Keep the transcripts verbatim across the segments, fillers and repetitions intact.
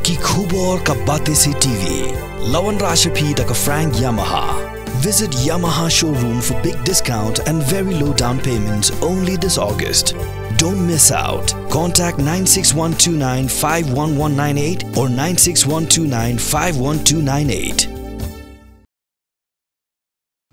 Ki khubor ka Batesi T V. La wanrah sha phi da ka Frank Yamaha. Visit Yamaha showroom for big discount and very low down payments only this August. Don't miss out. Contact nine six one two nine five one one nine eight or nine six one two nine five one two nine eight.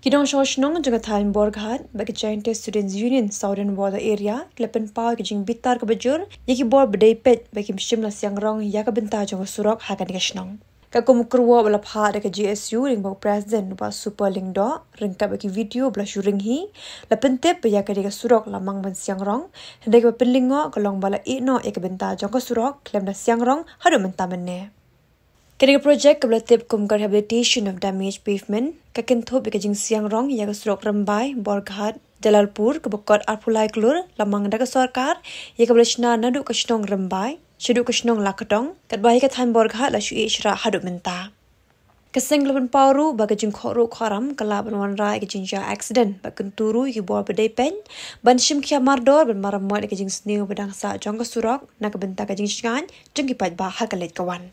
Ki nongshong shnong jong ka thaiñ Borghat bad ka Jaintia Students Union Southern Border Area ki la pynpaw ïa ka jingbitar kaba jur ïa ki bor ba dei peit ba kim shym la siang rong ïa ka bynta jong ka surok ha kane ka shnong. Ka kum kyrwoh ba la phah da ka J S U lyngba u President Bah Super Lyngdoh ryngkat bad ki video ba la shu ring hi, la pyntip ba ïa kane ka surok la mang ban siang rong, hynrei kaba pynlyngngoh ka long ba la ïeh noh ïa ka bynta jong ka surok khlem da siang rong haduh mynta mynne. Kane ka projek kaba la tip kum ka Rehabilitation of Damaged Pavement ka kynthup ïa ka jingsiang rong ïa ka surok Rymbai Borghat Jalalpur kaba kot arphew lai klur la mang da ka sorkar, ïa kaba la shna naduh ka shnong Rymbai shaduh ka shnong Lakdong, katba ïa ka thaiñ Borghat la shu ïeh shrah haduh mynta. Ka seng la pynpaw ruh ba ka jingkhohruh khohram ka lah ban wanrah ïa ka jingjia accident bad kyntu ruh ïa ki bor ba dei peit ban shim khia mardor ban maramot ïa ka jingsniew ba dang sah jong ka surok na ka bynta ka jingshngaiñ jong ki paidbah ha ka leit ka wan.